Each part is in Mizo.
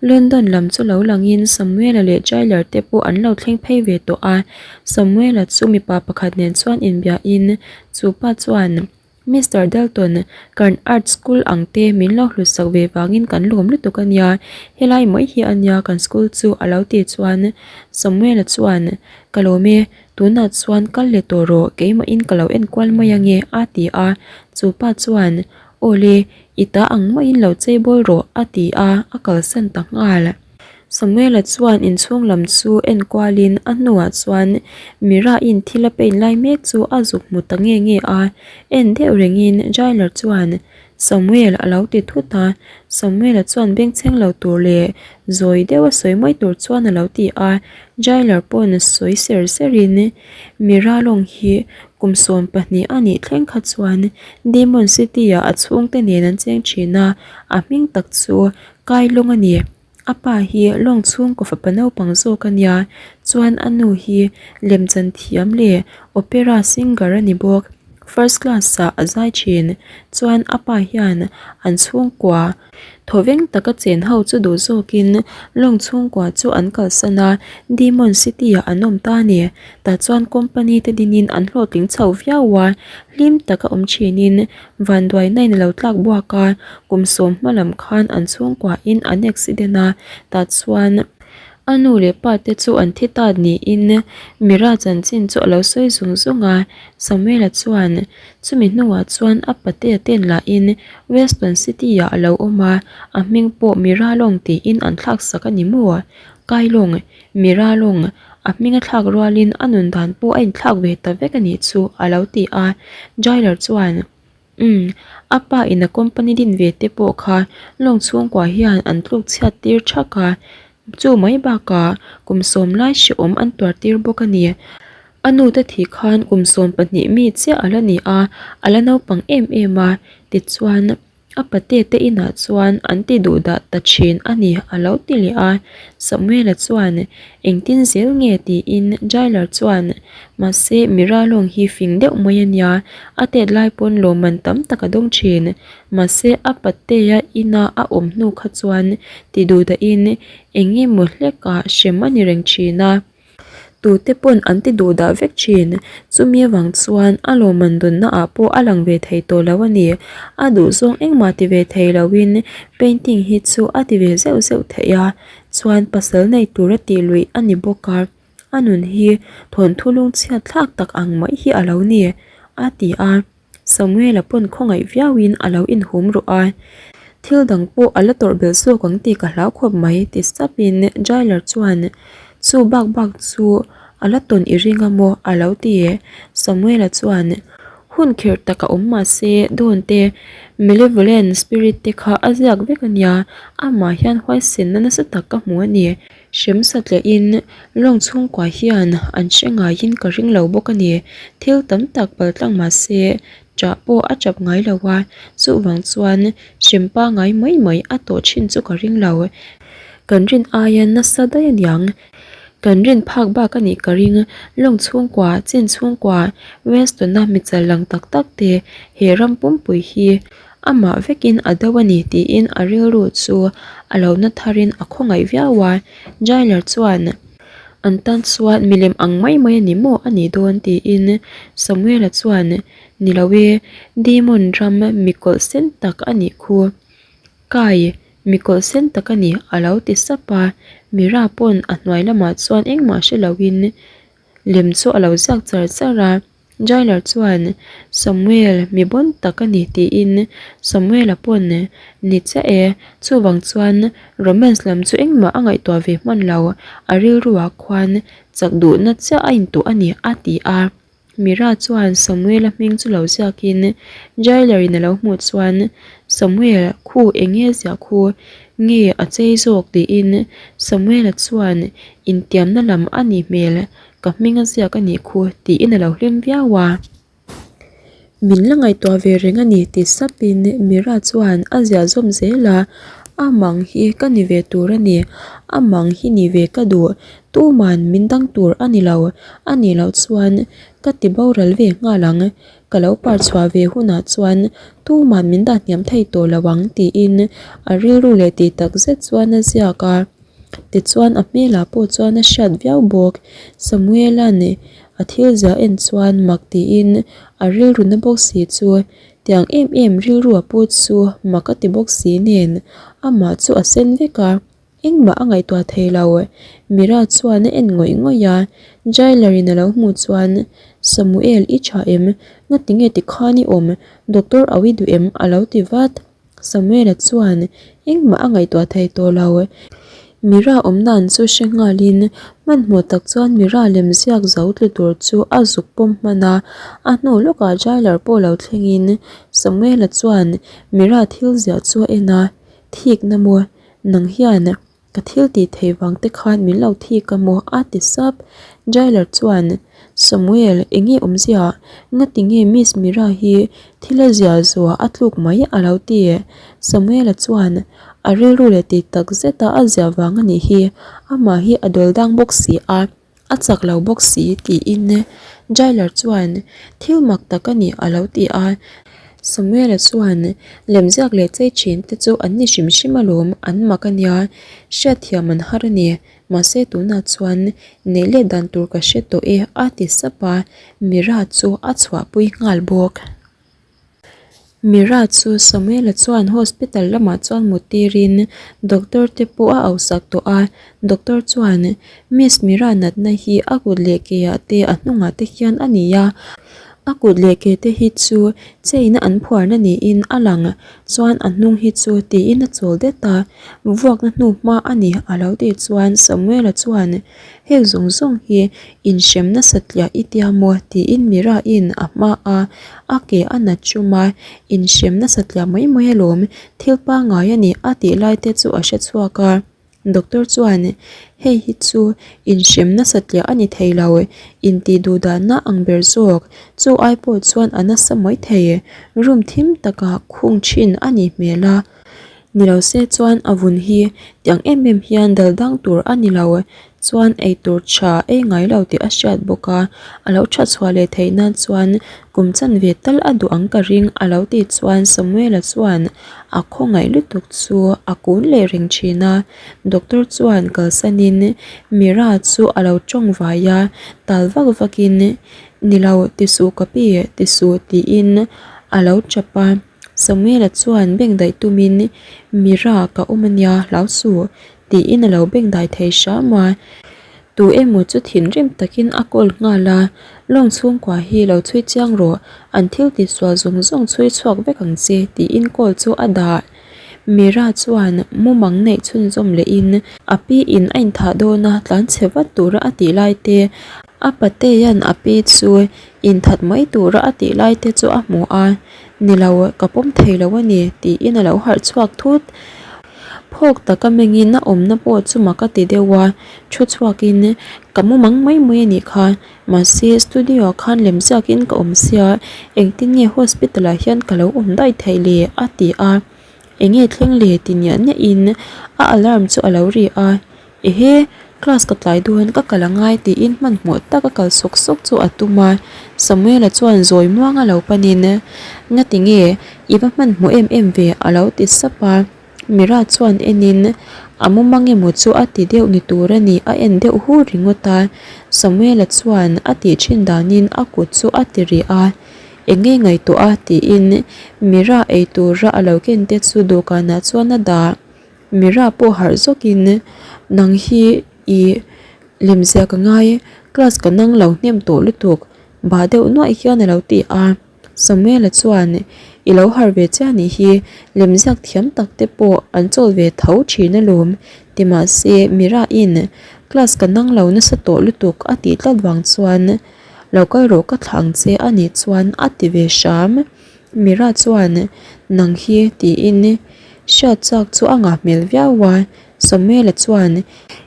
London lam chu lo langin Samuela leh Jailer te pawh an lo thleng phei ve tawh a. Samuela chu mipa pakhat nen chuan inbiahin chu pa chuan, Mister Dalton, kan art school ang te min lo hlutsak ve vangin kan lawm lutuk a nia, helai mai hi a nia kan school chu a lo ti chuan Samuela chuan, Ka lawm e, tunah chuan kal leh tawh rawh, keimahin ka lo enkual mai ange a ti a. Chu pa chuan, Awle, i ta ang maiin lo chei bawl rawh a ti a, a kalsan ta nghal. Samuela chuan inchhung lam chu enkualin a hnuah chuan Mira-in thil a paint lai mek chu a zuk hmu ta nge nge a, en deuh rengin Jailer chuan, Samuel a lo ti thut a, Samuela chuan bengchheng lo tur leh zawi deuha sawi mai tur chuan a lo ti a, Jailer pawn sawi ser serin Mira lawng hi kum 12 a nih thleng kha chuan Demon City-ah a chhungte nen an cheng thin a, a hming tak chu Kai lawng a ni. A pa hi lawng chhungkaw fapa naupang zawk a nia, chuan a nu hi lemchan thiam leh opera singer a ni bawk. First class ah a zai thin. Chuan a pa hian an chhungkua thawveng taka chen ho chu duh zawkin lawng chhungkua chu an kalsan a, Demon City ah an awm ta a ni. Tah chuan company te dinin an hlawhtling chho viau a, hlim taka awm thinin Vanduaina in lo tlak buak a, kum sawm hma lam khan an chhungkuahin an accident a, tah chuan a nu leh pa te chu an thi ta niin Mira chanchin chu a lo sawi zung zung a, Samuela chuan chumi hnuah chuan a patea ten lahin Weston City ah a lo awm a, a hming pawh Mira Lawng tiin an thlak sak a ni maw? Kai Lawng, Mira Lawng, a hming a thlak rualin a nun dan pawh a inthlak ve ta vek a nih chu a lo ti a, Jailer chuan Umm, a pa in a company din ve te pawh kha lawng chhungkua hian an tluk chhiat tir thak a, chu mai bakah kum sawm lai hrehawm an tuar tir bawk a ni. A nu te thih khan kum 12 mi chiah a la ni a, a la naupang em em a, tichuan A pate te inah chuan an ti duh dah ta thin a ni a lo ti leh a. Samuela chuan, Engtin zel nge? tiin Jailer chuan, Mahse, Mira lawng hi fing deuh mai a nia, a tet lai pawn lawmman tam tak a dawng thin. Mahse, a patea ina a awm hnu kha chuan ti duh dahin eng emaw hlekah hrem a ni reng thin a. Tute pawn an ti duh dah vek thin. Chumi avang chuan a lawmman dunna ah pawh a lang ve thei tawh lo a ni. A duh zawng engmah ti ve thei loin painting hi chu a ti ve zeuh zeuh theih a, chuan pasal nei tura tih luih a ni bawk a. A nun hi thawnthu lungchhiat thlak tak ang mai hi a lo ni, a ti a. Samuela pawn khawngaih viauin a lo inhum ruh a, Thil dang pawh a la tawrh belh zawk ang tih ka hlau khawp mai ti sapin Jailer chuan chu bak bak chu a la tawn i ring a maw a lo ti. Samuela chuan hun khirh tak a awm mah se dawn te malevolent spirit te kha a ziak vek a nia, amah hian huaisenna nasa tak ka hmu a ni. Hrem satliahin lawng chhungkua hian an hre ngaiin ka ring lo bawk a ni. Thil tam tak paltlang mah se ṭah pawh a ṭap ngai lo a, chuvang chuan hrem pangai mai mai a tawh ṭhin chu ka ring lo. Kan rin aia nasa daih a niang. Kan rin phak bak a nih ka ring. Lawng chhungkua, chin chhungkua, Weston-a michal lang tak tak te he ram pumpui hi Amah vekin a do a ni tiin a rilru chu a lo na tharin a khawngaih viau a, Jailer chuan an tan chuan milem ang mai mai a ni maw a nih dawn tiin Samuela chuan ni lo e, Demon ram mi kawlh sen tak a nih khu, Kai mi kawlh sen tak a ni a lo ti sap a, Mira pawn a hnuai lamah chuan engmah hre loin lem chu a lo ziak char char a. Jailer chuan, Samuel, mi bon tak a ni tiin Samuela pawn ni chiah e. Chuvang chuan romance lam chu engmah a ngaihtuah ve hman lo, a rilruah khuan chak duhna chiah a intuah a ni a ti a. Mira chuan Samuela hming chu lo ziakin Jailer in a lo hmuh chuan, Samuel, khu eng nge ziah khu? Nge a chei zawk? tiin Samuela chuan intiamna lam a nih hmel Ka hming a ziak a nih khu tiin a lo hlim viau a. Min la ngaihtuah ve reng a ni ti sapin Mira chuan a ziah zawm zel a, a mang hi ka ni ve tur a ni, a mang hi ni ve ka duh, tuman min dang tur a ni lo, a nih loh chuan ka ti boral ve nghal ang. Ka lo par chhuah ve hunah chuan tuman min dah hniam thei tawh lo ang tiin a rilru leh tih tak zet chuan a ziak a. Tichuan a hmelah pawh chuan a hriat viau bawk. Samuela'n a thil ziah en chuan mak tiin a rilru na bawk si chu tiang em em rilru a put chu mak a ti bawk si nen amah chu a sen vek a. Engmah a ngaihtuah thei lo. Mira chuan a en ngawih ngawih a, Jailer in a lo hmuh chuan, Samuel, i tha em? Ngati nge tikhan i awm? Doctor au i duh em? a lo ti vat. Samuel-a chuan engmah a ngaihtuah thei tawh lo. Mira awm dan chu hre nghalin hmanhmawh tak chuan Mira lem ziak zo tlu tur chu a zuk pawm hman a. A hnu lawkah Jailer pawh lo thlengin Samuel-a chuan Mira thil ziah chu a en a, Thikna maw? Nang hian ka thil tih theih vang te khan min lo thik a maw? a ti sap. Jailer chuan, Samuel, eng nge awmzia? Ngati nge Miss Mira hi thil a zia zuah a tluk mai a lo ti? Samuel-a chuan, A rilru leh tih tak zeta a zia vang a nih hi, amah hi a dawl dang bawk si a. A chak lo bawk si tiin Jailer chuan thil mak tak a ni a lo ti a. Samuel-a chuan lemziak leh chei thin te chu an ni hrim hrim alawm, an mak a nia, hriatthiam an har a ni. Mahse tunah chuan neih let dan tur ka hre tawh e a ti sap a, Mira chu a chhuahpui nghal bawk. Mira chu Samuel-a chuan hospital lamah chuan mut tirin doctor te pawh a ausak tawh a, doctor chuan Miss Mira natna hi a kut leh ke ah te a hnungah te hian a ni a, a kut leh ke te hi chu chain a an phuarna niin a lang chuan a hnung hi chu tiin a chawl det a, vuakna hnu hma a ni a lo tih chuan Samuel-a chuan Heng zawng zawng hi inhrem nasa tliah i tia maw? tiin Mira-in a hma a, a ke a nat chum a, inhrem nasa tliah mai mai alawm, thil pangngai a ni a tih lai te chu a hre chhuak a. Doctor chuan, Hei hi chu inhrem nasa tliah a ni thei lo, intih duh dahna ang ber zawk, chu ai pawh chuan a nasa mai thei, room thim takah khung thin a nih hmel a. Ni lo se chuan a vun hi tiang em em hian dal dang tur a ni lo. Chuan ei tur tha ei ngai lo tih a hriat bawk a, a lo tha chhuah leh theih nan chuan kum chan ve tal a duh ang ka ring a lo tih chuan Samuel-a chuan a khawngaih lutuk chu a kun leh reng thin a. Doctor chuan kalsanin Mira chu a lo tawng vai a, tal vak vakin Ni lo ti suh ka pi ti suh tiin a lo tap a. Samuel-a chuan bengdaih tumin, Mira, ka awm a nia, hlau suh, tiin a lo bengdai thei hram a. Tu emaw chu thinrim takin a call nghal a, Lawng chhungkua hi lo chhui chiang rawh, an thil tihsual zawng zawng chhui chhuak vek ang che, tiin call chu a dah. Mira chuan mumang neih chhunzawm lehin a pi in a inthah dawn a, tlan chhe vat tura a tih lai te, a patea'n a pi chu inthat mai tura a tih lai te chu a hmu a. Ni lo, ka pawm thei lo a ni, tiin a lo harh chhuak thut. Phawk taka mengin a awmna pawh chu mak a ti deuh a, thu chhuakin, Ka mu mang mai mai a nih kha, mahse studio ah khan lem ziakin ka awm sia, engtin nge hospital ah hian ka lo awm daih theih le? a ti a. Enge thleng le? ti niah niahin a alarm chu a lo ri a. Ehe, class ka tlai dawn ka kal angai tiin hmanhmawh tak a kal sawk sawk chu a tum a, Samuel-a chuan zawi muanga lo panin, Ngati nge, i va hmanhmawh em em ve a lo ti sap a, Mira chuan enin, A mumang emaw chu a ti deuh ni tur a ni a en deuh hu ringawt a, Samuel-a chuan a tih thin danin a kut chu a ti rih a, Enge ngaihtuah a tiin Mira eitura a lo ken te chu dawhkanah chuan a dah. Mira pawh harh zawkin, Nang hi i lemzia ka ngai, class ka nang lo hnem tawh lutuk, bah deuh nuaih hian a lo ti a. Samuel-a chuan, I lo harh ve chiah nih hi, lemziak thiam tak te pawh an chawl ve tho thin alawm, ti mahse Mira-in class ka nang lo nasa tawh lutuk a tih tlat vang chuan, Lo kal rawh ka thlah ang che a nih chuan a ti ve hram. Mira chuan, Nang hi, tiin hriat chak chu a ngah hmel viau a. Samuel-a chuan,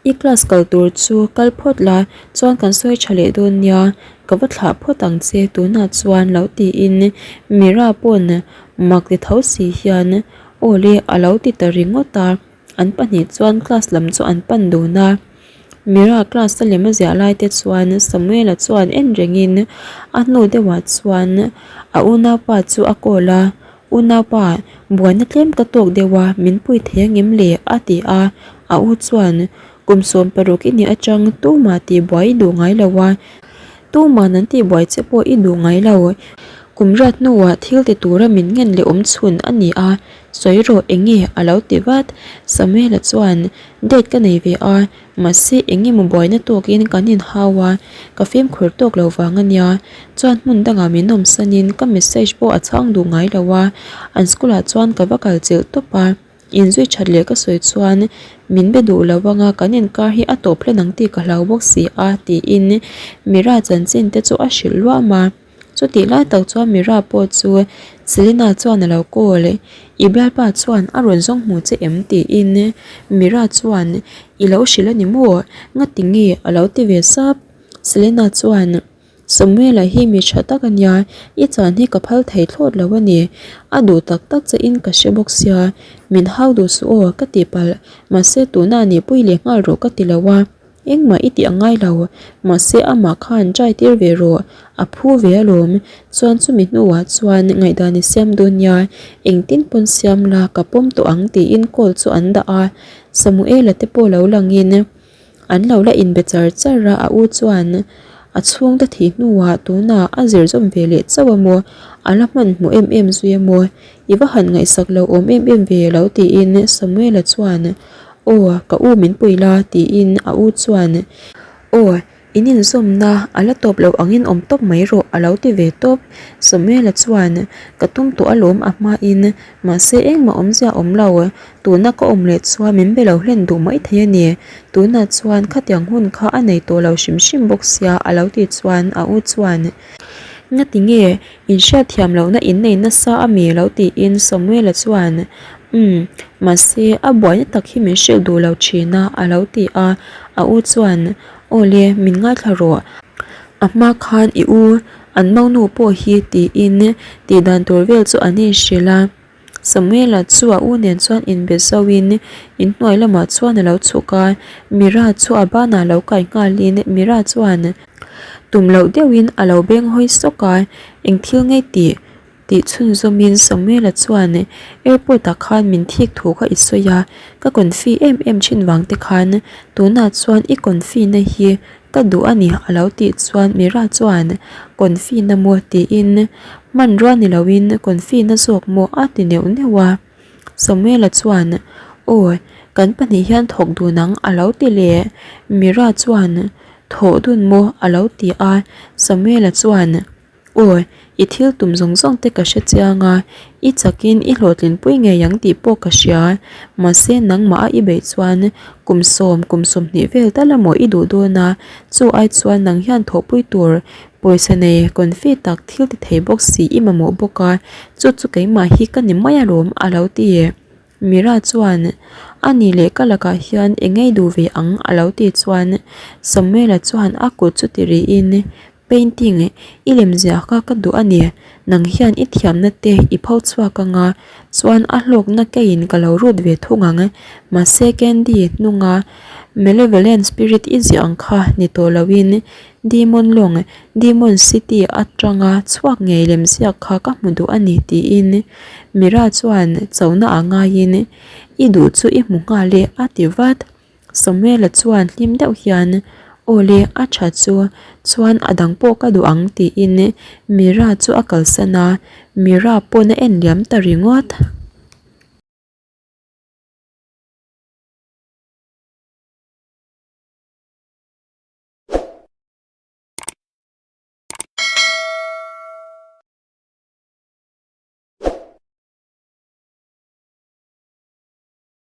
I class kal tur chu kal phawt la, chuan kan sawi tha leh dawn nia, ka va thlah phawt ang che tunah chuan lo tiin Mira pawn mak ti tho si hian, Aw le, a lo ti ta ringawt a. An pahnih chuan class lam chu an pan dun a. Mira class a lem a ziah lai te chuan Samuela chuan en rengin a hnu deuhah chuan a unaupa chu a call a, Unaupa, buaina tlem ka tawk deuh a, min pui thei angem le? a ti a, a u chuan Kum 16 i nih atang tumah tihbuai i duh ngai lo a, tuman an tihbuai che pawh i duh ngai lo. Kum riat hnuah thil ti tura min ngen leh awm chhun a ni a, sawi rawh eng nge a lo ti vat. Samuela chuan date ka nei ve a, mahse eng emaw buaina tawkin kan inhau a, ka fimkhur tawk lo vang a nia. Chuan hmun dangah min awmsanin ka message pawh a chhang duh ngai lo a, an school ah chuan ka va kal chilh tawp a. Inzui that leh ka sawi chuan min be duh lo anga kan inkar hi a tawp hlen ang tih ka hlau bawk si a tiin Mira chanchin te chu a hrilh luam a. Chutih lai tak chuan Mira pawh chu Selena chuan a lo call I bialpa chuan a rawn zawng hmu che em tiin Mira chuan I lo hrilh a ni maw ngati nge a lo ti ve sap. Selena chuan. Samuela hi mi tha tak a nia, i chan hi ka phal thei thlawt lo a ni. A duh tak tak che in ka hre bawk sia, min hau duh suh aw ka ti palh, mahse tunah nih pui leh nghal rawh ka ti lo a, engmah i tih a ngai lo, mahse amah khan try tir ve rawh, a phu ve alawm, chuan chumi hnuah chuan ngaihdan i siam dawn nia, engtin pawn siam la ka pawm tawh ang tiin call chu an dah a, Samuela te pawh lo langin. An lo la inbe char char a, a u chuan a chhungte thih hnuah tunah a zir zawm ve leh chauh a maw, a la hmanhmawh em em zui a maw, i va han ngaihsak lo awm em em ve lo tiin Samuela chuan Aw ka u min pui la tiin a u chuan Aw in inzawmna a la tawp loh angin awm tawp mai rawh a lo ti ve tawp. Samuela chuan Ka tum tawh alawm a hmain Mahse engmah awmzia awm lo, tuna ka awm leh chuan min be lo hlen duh mai thei a ni. Tunah chuan khatiang hun kha a nei tawh lo hrim hrim bawk sia a lo tih chuan a u chuan, Ngati nge in hriatthiam lohna in nei nasa a mi lo tiin Samuela chuan, Umm, mahse a buaina tak hi min hrilh duh lo thin a a lo ti a. A u chuan, Awle, min ngaithla rawh. A hma khan i u An monu pawh hi tiin tih dan tur vel chu an inhrilh a. Samuela chu a u nen chuan inbe zauhin inhnuai lamah chuan a lo chhuk a, Mira chu a banah lo kai nghalin Mira chuan tum loh deuhin a lo beng hawi sawk a, Eng thil ngei tih? Tih chhunzawmin Samuela chuan Airport ah khan min thik thu kha i sawi a, ka confi em em thin vang te khan tunah chuan i confi na hi ka duh a ni a lo tih chuan Mira chuan confi na maw tiin hmanrua ni loin confi na zawk maw a ti neuh neuh a. Samuela chuan Aw kan pahnih hian thawk dun ang a lo ti leh. Mira chuan Thawh dun maw a lo ti a, Samuela chuan. Aw, i thil tum zawng zawng te ka hre chiang a, i chakin i hlawhtlinpui ngei ang tih pawh ka hria. Mahse nangmah a i beih chuan kum sawm, kum 20 vel tal emaw i duh dawn a, chu ai chuan nang hian thawhpui tur pawisa nei confi tak thil ti thei bawk si i mamawh bawk a, chu chu keimah hi ka ni mai alawm a lo ti. Mira chuan, A nih leh ka lakah hian eng ngei duh ve ang a lo tih chuan Samuela chuan a kut chu ti rihin, Painting, i lemziah kha ka duh a ni. Nang hian i thiamna te i pho chhuak anga chuan a hlawkna keiin ka lo rut ve thung ang. Mahse Candy hnunga Malevolent Spirit i ziah ang kha ni tawh loin Demon Lawng, Demon City atanga chhuak ngei lemziak kha ka hmu duh a ni tiin Mira chuan chona ah ngaiin I duh chu i hmu nghal e a ti vat. Samuela chuan hlim deuh hian Aw le a tha chu chuan a dang pawh ka duh ang tiin Mira chu a kalsan a, Mira pawn a en liam ta ringawt.